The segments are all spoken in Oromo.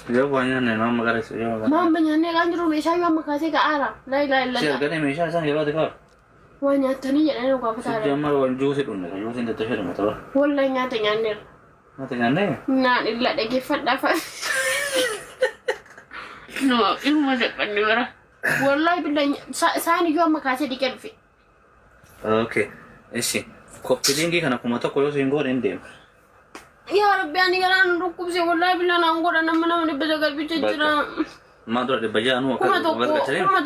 Yoo waa nyaanne nama maqaa yoo Maa amma nyaannee kaan jiru meeshaa yoo amma kaasee ga'aara. Laa ilaaha Si illallah. arganii meeshaa isaan yeroo ati kaa'u. Waa nyaattanii jedhanii nu gaafataara. Jamma waan juusii dhunne kan juusiin tattafee dhuma tapha. Wallahi nyaata nyaanneerra. Nyaata nyaannee? Naan illa dhageeffadhaa fa. No, ilma dadhabne bara. Wallahi billahi isaan iyyuu amma kaasee dhiqee dhufe. Okay. Ishi. Koppiliingii kana 1000 yoo siin goone hin deema. Yaa Rabbi ani garaan nu dhukkubse wallahi billahi naan godha nama nama 900 bicha jira. Maa dura 600 nuu akka 1000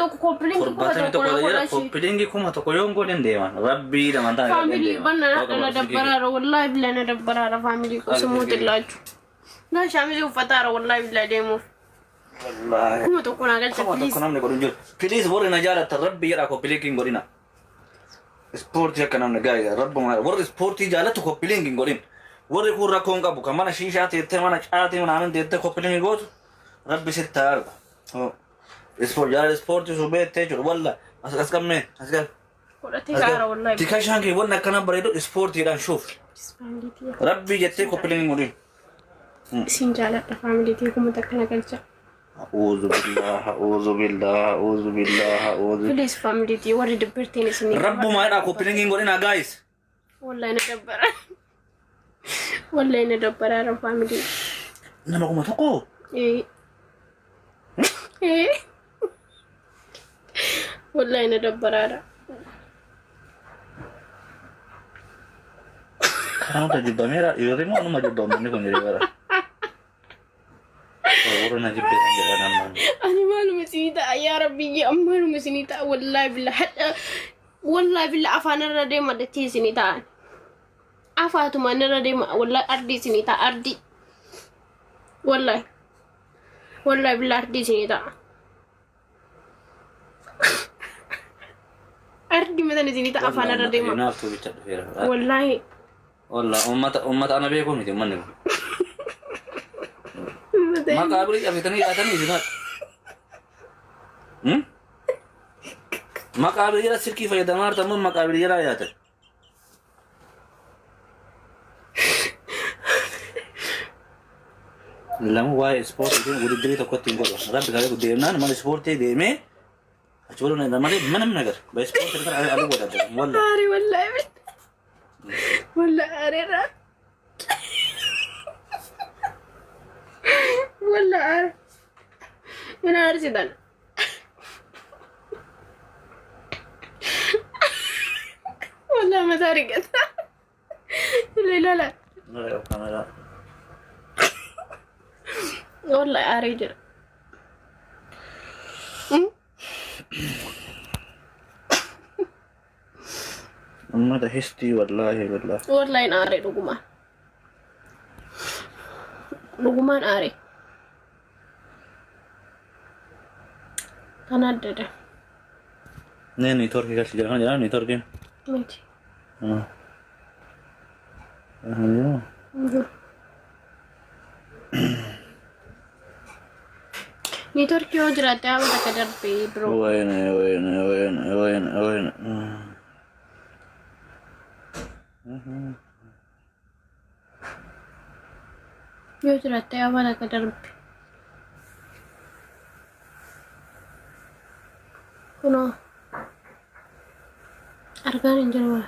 1000 koppiliingi kuma torbaatamii tokko tokko na jira godha ishee. koppiliingii 1000 yoo hin goone hin deema. Rabbii lamaan taane hin Faamilii deema. banna Waaqa na barsiisuu kee. dabbaraara wallahi billahi na dabbaraara faamilii qosa mootillaachuu. Na shaamizii uffataara wallahi billahi deemuuf. Wallaahi. 1000 naa galcha 1000 please. namni godhu hin jiru. Please warri na jaalattan rabbi jedhaa copy link hin godhina. Ispoortii akka namni gaa'e rabbuma warri ispoortii jaalatu copy link hin godhin. Warri kun rakkoo hin qabu kan mana shiishaa teettee mana caatii mana teettee copy link gootu rabbi sitti haa argu. Ispoortii jaalala ispoortii sun beektee jechuudha walla as as qammee as qab. Godhatee gaara wallahi. Tikashaan kee wanni akkana bareedu ispoortiidhaan shuuf. Rabbi jettee copy link hin godhin. Isin jaaladha faamiliitii 1000 na galcha. A'uuzu billah, a'uuzu billah, a'uuzu billah, a'uuzu. Please faamiliitii warri dubbirtiin isin. Rabbumaa jedhaa copy link hin godhinaa guys. Wallahi na dabbara. Wallahi na dabbara faamilii. Nama 1000? Ee. Ee. Wallahi na dabbaraadha. Karaa hunda jibbameera dhiirri moo anuma jibba uummanni kun jedhee bara. Warra na jibbee kan jedhan ammaan. Ani maaluma isinii ta'a yaa rabbi maaluma isinii ta'a wallahi billah hadha wallahi billah afaan irra deema dachee isinii ta'an. Afaatumaan irra deema wallahi ardii isinii ta'a ardii. Wallahi wallahi billah ardii isinii ta'a. Ardi matan isinii ta'a afaan irra deema. Naaftuu bicha dhufeera. Wallaahi. Wallah ummata ummata ana beekuu miti ummanni kun. Maqaa birii cabsitanii yaatanii isin haadha. Maqaa birii jala silkii fayyadamaa jirtan immoo maqaa birii jalaa yaatan. Lama waa'ee ispoortii wudiddirii tokkotti hin godhu. Rabbi kalee deemnaan mana ispoortii deemee achi waliin malee mana mana gara. Ispoortii kana aluu godhadha. Wallah. Aare wallaahi. Wallaahi aareerra. Wallaahi aare. Mana aarsitan. Wallah mataa rigata. Ilaala. Kameraa. Wallah aaree jira. Ummata histii wallaahi wallaahi. Wallahi hin aaree dhugumaan. Dhugumaan aaree. Kan addadha. Nee niitoorkii galchi jira kan jedhamu niitoorkiin. Miti. Jiru. Jiru. Niitoorkii yoo jiraatte haala takka darbee biroo. Wayne wayne wayne wayne wayne. Yoo jiraatte haala takka darbe. Kunoo argaan hin jiru.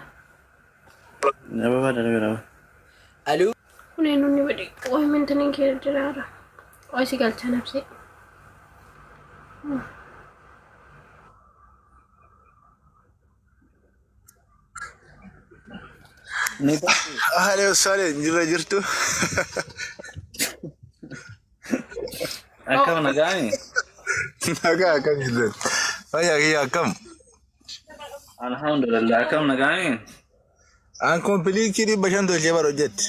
Ababaa darbeera. Aluu. Kun eenyuun ni bade. Qoy mintaniin kee jiraara. Qoy si galcha nabsee. Ahale wassale jirra jirtu. Akkam nagaani? Nagaa akkam jirtan? Fayyaa kiyya akkam? Alhamdulillah akkam nagaani? An kompiliikii 500 tolchee bara hojjetti.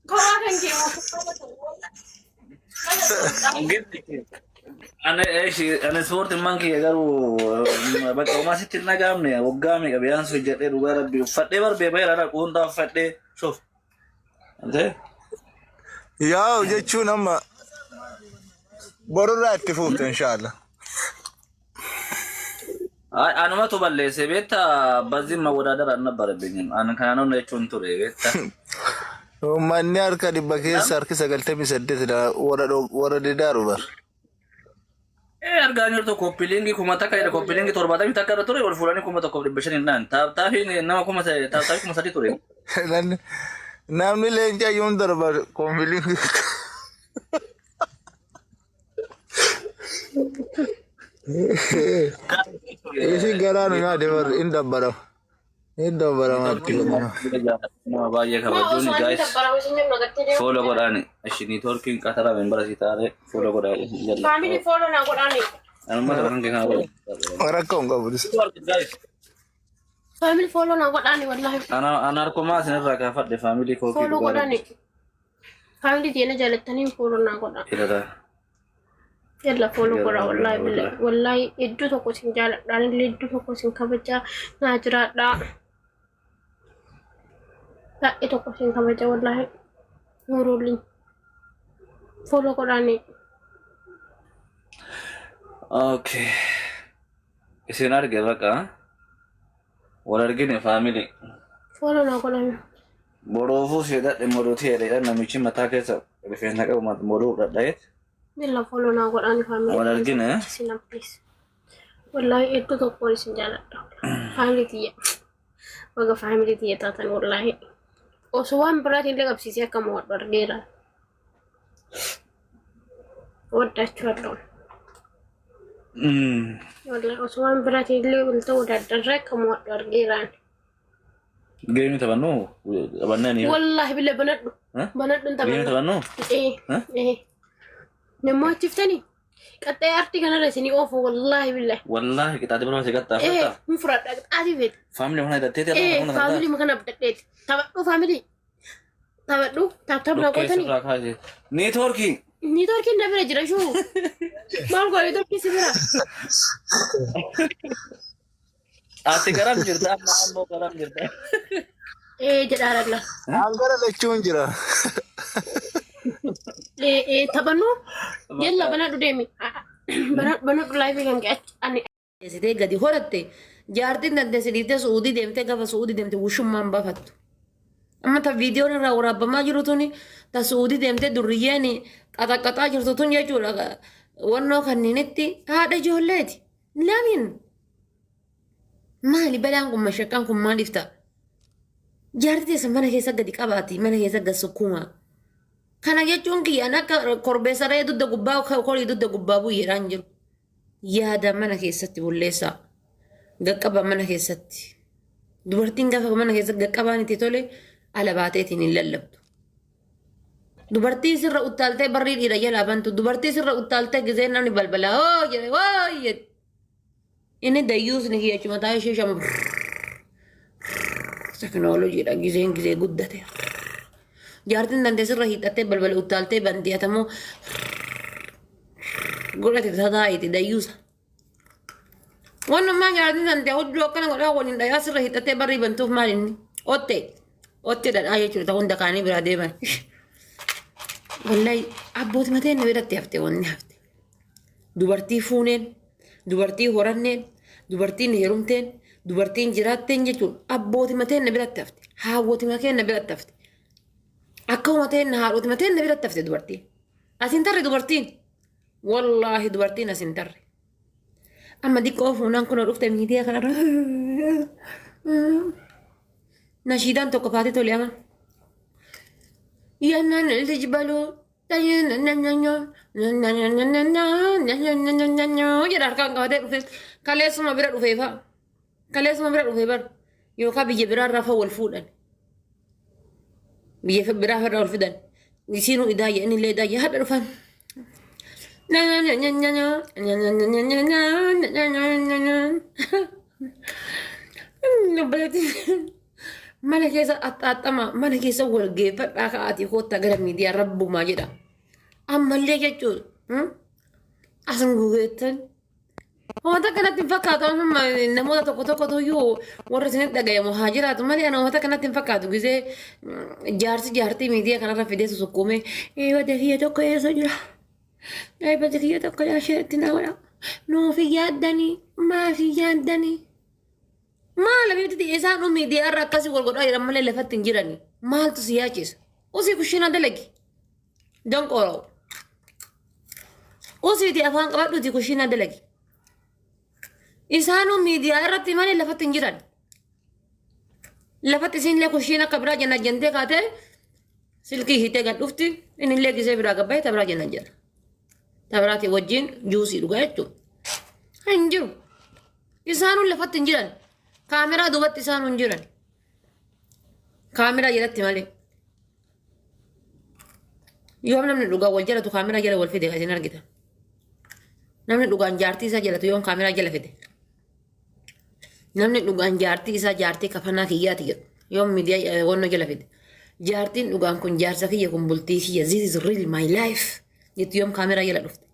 Kophaa kan kee moo? Ani eeshi ani ispoortiin man kiyya garuu bakka homaa sitti hin dhaga'amne waggaa meeqa biyaan hojjedhee dhugaa rabbii uffadhee barbee baheera dha quunxaa uffadhee shuf. Antee? Yaa'u jechuun amma borurraa itti fuufte inshaallah. Ay, anumatu balleesse beektaa bazin mawadaadar annabbarabbኝም an kanaan jechuun ture beektaa. Uummanni harka dhibba keessa harki 98 dha warra didaaru bar. Ee argaa jirtu copy link 1000 jedha copy link 71 irra ture ol fuulanii 1500 hin dhaan. Tap tapiin nama kuma tap tapii 3000 ture. Namni leenca yoom darba copy link. Isin garaa nu nyaate bar hin dabbarama. Hin dabbarama itti godhama. Nama baay'ee Maa kabajuun osoo ani guys dabbarama isin jennu agartee deemu. Follow godhaani. Ishi networkiin qataraa hin barasii taate follow godhaa. Family follow naa godhaani. Anummaa taphan kee kana godha. Rakkoo hin qabu. Guys. Family follow naa godhaani wallahi. Ana harkumaa isinirraa kaafadhe family kookii Follow dhugaa godhaani. Family teena jaalattanii follow naa godhaa. Hidhata. Yalla follow godhaa wallahi billahi. Wallahi iddoo tokko isin jaaladhaan illee iddoo tokko isin kabajaa naa jiraadhaa. Baay'ee tokko isin kabaja wallahi. Nuuruliin. Follow godhaani. Okay. Isin arge baqa. Wal argine family. Follow naa godhaani. Boruufuu siidhadhe moruutii jedhee namichi mataa keessa rifeensa qabu moruu dhadha'eet. Yalla follow naa godhaani family. Wal argine. Isin please. Wallahi iddoo tokko isin jaaladha. Family tiyya. Baga family tiyya taatan wallahi. Osoo waan biraatiin illee qabsiisee akka mo'adhu argeera. Waddaachuu Wallahi osoo waan biraatiin illee wal ta'uu daddarree akka mo'adhu argeeraan. Game taphannu taphannee ni. Wallahi bile banadhu. Banadhu hin Game taphannu. taphannu. Ee ee. Nammoo achiftanii qaxxee artii kanarra isinii oofu wallahi billahi. Wallahi qixaatii barbaachise Ee qaxxaafadha. hin fudhadha qixaatii feeti. Family mana hidhatteeti Ee family kana abdadheeti. Taphadhu family. Taphadhu tap tap na gootanii. Sirraa kaasee. Networkii. Networkiin na bira jira shuu. Maal godhe networkiin si bira? Ati garam jirta amma ammoo garam jirta. Ee jedhaa lalla. An gara lachuun jira. Ee ee taphannu yalla banadhu deemi. Banadhu live kan kee achi ani Keessitee gadi horatte jaartiin dandeesse dhiiftee Su'uudii deemtee gafa Su'uudii deemte wushummaan bafattu. Amma ta viidiyoon irraa waraabbamaa jiru tuni ta Su'uudii deemtee durriyyeen qaxaqqaxaa jirtu tun jechuudha. Wannoo kanniinitti haadha ijoolleeti. Lamin maali balaan kun mashaqqaan kun maaliif ta'a? Jaartii teessan mana keessa gadi qabaati mana keessa gad sukkuumaa. Kana jechuun kiyyaan akka korbeessa re'ee dugda gubbaa korii dugda gubbaa bu'eedhaan jiru. Yaada mana keessatti bulleessaa. Gaqqaba mana keessatti. Dubartiin gaafa mana keessatti gaqqabaan itti tole ala baateetiin hin lallabdu. Dubartii sirra uttaaltee barrii dhiira jalaa bantu. Dubartii sirra uttaaltee gizee namni balbalaa hoo jedhe hoo jedhe. Inni dayyuusni kiyyachi mataa ishee shama teknooloojiidha gizeen gizee guddate. Jaartiin tantee sirra hiixattee balbala uttaaltee banti atamoo godhate tataa'iti dayyuusa. Wannummaa jaartiin tantee hudduu akkana godhaa waliin dhayaa sirra hiixattee barrii bantuuf maal inni? Ottee ottee dhadhaa jechuudha ta'uu hunda kaanii biraa deeman. Wallahi abbooti mateen na biratti hafte wanni hafte. Dubartii fuuneen, dubartii horanneen, dubartiin heerumteen, dubartiin jiraatteen jechuun abbooti mateen na biratti hafte. Haawwoti mateen na biratti hafte. Akkuma mateen haadhoti mateen na biratti hafte dubartiin. Asin tarre dubartiin. Wallaahi dubartiin asin tarre. Amma diqqoo fuunaan kun dhufte miidiyaa kanarra. Nashiidaan tokko faatee tole ama. Yannaan ልጅ በሉ jedha harkaan qabatee dhufe kaleessuma bira dhufee fa'a kaleessuma bira dhufee bar yookaan biyya biraarraa fa'a wal fuudhan biyya biraa irraa wal fidan isiinuu idaayya inni illee idaayya hadha dhufan. Mana keessa axxaaxama mana keessa wal geeffadhaa ka'aatii koottaa gara miidiyaa rabbumaa jedha. Ammallee jechuun asin gugeettan. Wanta kanatti hin fakkaatu amma namoota tokko tokkotu iyyuu warra isinitti dhagayamu haa jiraatu malee ana wanta kanatti hin fakkaatu gisee jaarsi jaartii miidiyaa kanarra fidee susukkuumee eebada kiyya tokko eessa jira eebada kiyya tokko isheetti na godha nuuf hin yaaddanii maaf hin yaaddanii maal abiibti isaan miidiyaa irra akkasii wal godhaa jiran malee lafatti hin jirani maaltu si yaachisa. Usii kushiinaa dalagi. Donqooroo. Usiiti afaan qabadhuuti kushiinaa dalagi. Isaanuu miidiyaa irratti malee lafatti hin jiran. Lafatti isiinillee kushiina akka biraa jenna jentee kaatee silkii hiitee gad dhufti innillee gisee biraa gabbaa'ee ta biraa jenna jedha. Ta biraatii wajjin juusii dhugaa jechuudha. Hin jiru. Isaanuu lafatti hin jiran. Kaameraa duubatti isaanuu hin jiran. Kaameraa jalatti malee. Yoom namni dhugaan wal jalatu kaameraa jala wal fide kan isin argitan. Namni dhugaan jaartii isaa jalatu yoom kaameraa jala fide. Namni dhugaan jaartii isaa jaartii kafanaa kiyyaati jedhu yoom miidiyaa wannoo jala fide. Jaartiin dhugaan kun jaarsa kiyya kun bultii kiyya, this is real my life jettu yoom kaameraa jala dhufte.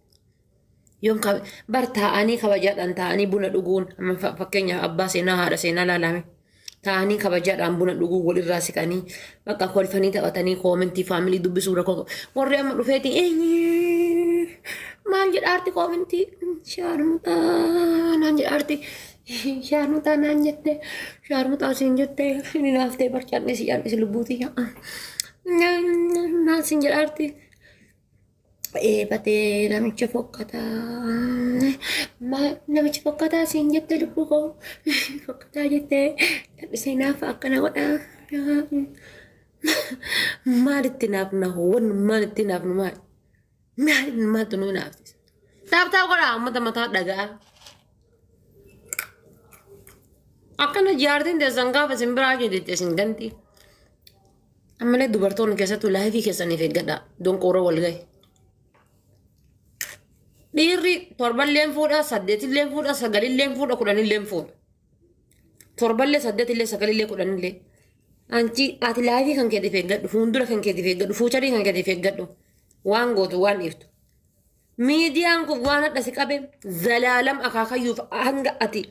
Yoom bar taa'anii kabajaadhaan taa'anii buna dhuguun, amma fakkeenyaaf abbaa seenaa haadha seenaa laalame, taa'anii kabajaadhaan buna dhuguu, walirraa siqanii bakka kolfanii taphatanii comment family dubbisuu rakkoo qabu. Warri amma dhufeeti maal jedhaarti, comment shaarmuxaa naan jedhaarti, shaarmuxaa naan jette, shaarmuxaa siin jette, inni naaftee barcaan dhisi lubbuuti maal siin jedhaarti. Eebatee namicha fokkataa. Namicha fokkataa siin jette, lubbuu koo fokkataa jettee dhandhisee naaf akkana godhaa. Maalitti naaf nahu? Wanni maalitti naaf nu maali? Maali maaltu nu naafsisa? Tap tap godhaa, uummata mataa dhagaa. Akkana jaartiin teessan gaafa isin biraa jedhette isin ganti. Ammallee dubartoonni keessattuu life keessaniif eeggadhaa. Donqooroo wal gahe. Dhiirri torballeen fuudha, saddeetilleen fuudha, sagalilleen fuudha, kudhanilleen fuudha. Torballee, saddeetillee, sagalillee, kudhanillee. Anchi ati life kan keetiif eeggadhu, fuuldura kan keetiif eeggadhu, future kan keetiif eeggadhu. Waan gootu waan dhiiftu. Miidiyaan kun waan hadha si qabe zalaalam akaakayyuuf hanga ati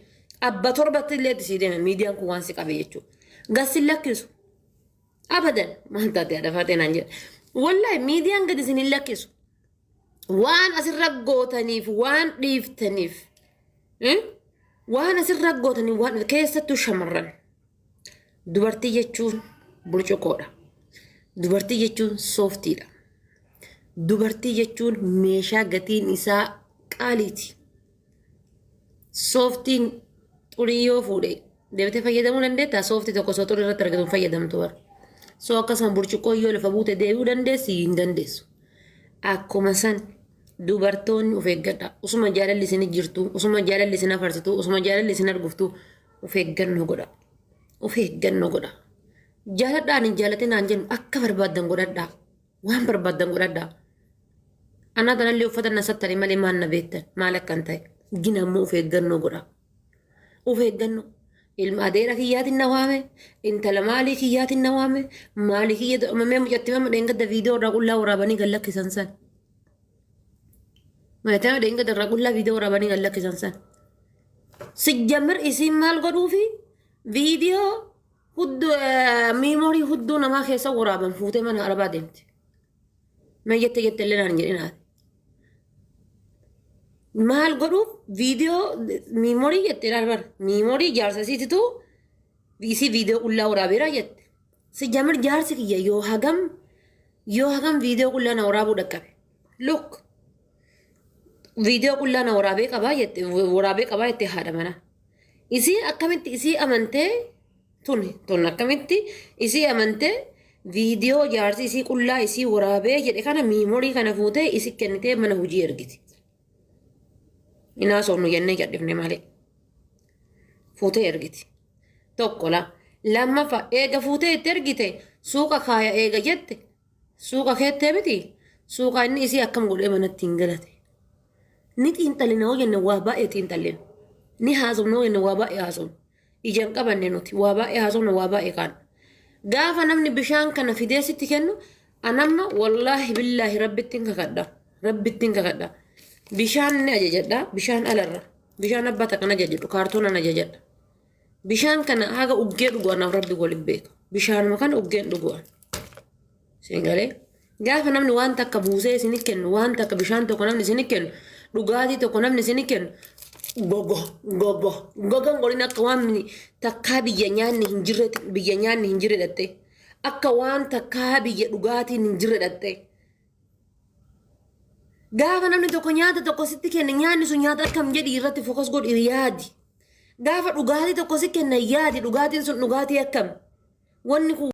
abba torbatti illee itti sii deeme miidiyaan kun waan si qabe jechuudha. Gassi lakkisu. Abadan maal taate haadha faatee naan jedha. Wallahi miidiyaan gadi isin hin lakkisu. Waan asirra gootaniif, waan dhiiftaniif, waan asirra gootaniif, waan keessattuu shamarran. Dubartii jechuun burcuqqoodha. Dubartii jechuun sooftiidha. Dubartii jechuun meeshaa gatiin isaa qaaliiti. Sooftiin xurii yoo fuudhe deebitee fayyadamuu dandeettaa? Sooftii tokko osoo xurii irratti argatu hin fayyadamtu bara. So akkasuma burcuqqoo yoo lafa buute deebi'uu dandeessi? Hin dandeessu. Akkuma san dubartoonni of eeggadha. Usuma jaalalli isin jirtu, usuma jaalalli isin afarsitu, usuma jaalalli isin arguftu, of eeggannoo godha. Of eeggannoo godha. Jaaladhaan hin jaalatinaan jennu, akka barbaaddan godhadhaa. Waan barbaaddan godhadhaa. Anaa tanallee uffata na sattanii malee maal na beektan, maal akkan ta'e. Gina ammoo of eeggannoo godha. Of eeggannoo. Ilma adeera kiyyaatiin na waame, intala maalii kiyyaatiin na waame, maalii kiyya mamee mucatti mama dheengadda viidiyoo irraa qullaa waraabanii gad lakkisan san. Mucatti mama dheengadda irraa qullaa viidiyoo waraabanii gad lakkisan san. Sijjamir isiin maal godhuufi viidiyoo hudduu memory hudduu namaa keessa waraaban fuutee mana arabaa deemti. Mee jette jette illee naan hin jedhin haati. Maal godhuuf viidiyoo memory jette? Ilaal bara, memory jaarsa isiititu isii viidiyoo qullaa waraabeera jette. Sijjamir jaarsi kiyya yoo hagam viidiyoo qullaa na waraabuu dhaqqabe. Look, viidiyoo qullaa na waraabee qabaa jette, waraabee qabaa jette haadha manaa. Isii akkamitti isii amantee tun akkamitti isii amantee viidiyoo jaarsi isii qullaa isii waraabee jedhe kana, memory kana fuutee isii kennitee mana hojii ergiti? Inaa soomnu jennee cadhifne malee. Fuutee ergiti. Tokko la. Lammaffaa, eega fuutee itti ergite, suuqa kaaya eega jette, suuqa keettee miti, suuqa inni isii akkam godhee manatti hin galate. Ni xiinxallina hoo jenne, waa baay'ee xiinxallina. Ni haasofna hoo jenne, waa baay'ee haasofna. Ijaan qabanne nuti waa baay'ee haasofna, waa baay'ee kaana. Gaafa namni bishaan kana fidee sitti kennu, anamma wallaahi billaahi rabbittiin kakadha. Rabbittiin kakadha. Bishaan ni ajajadha. Bishaan alarra. Bishaan abbaa takkan ajajadhu. Kaartoonan ajajadha. Bishaan kana haga uggee dhugu anaaf rabbi waliin beeka. Bishaanuma kana uggeen dhugu an. Siin galee? Gaafa namni waan takka buusee isin kennu, waan takka, bishaan tokko namni isin kennu, dhugaatii tokko namni isin kennu, gogo gogo gogan godhin akka waan takkaa biyya nyaanni hin jirre, biyya nyaanni hin jirre dhattee. Akka waan takkaa biyya dhugaatiin hin jirre dhattee. Gaafa namni tokko nyaata tokko sitti kenne, nyaanni sun nyaata akkam jedhi irratti focus godhi, yaadi. Gaafa dhugaatii tokko si kenna, yaadi, dhugaatiin sun dhugaatii akkam. Wanni kun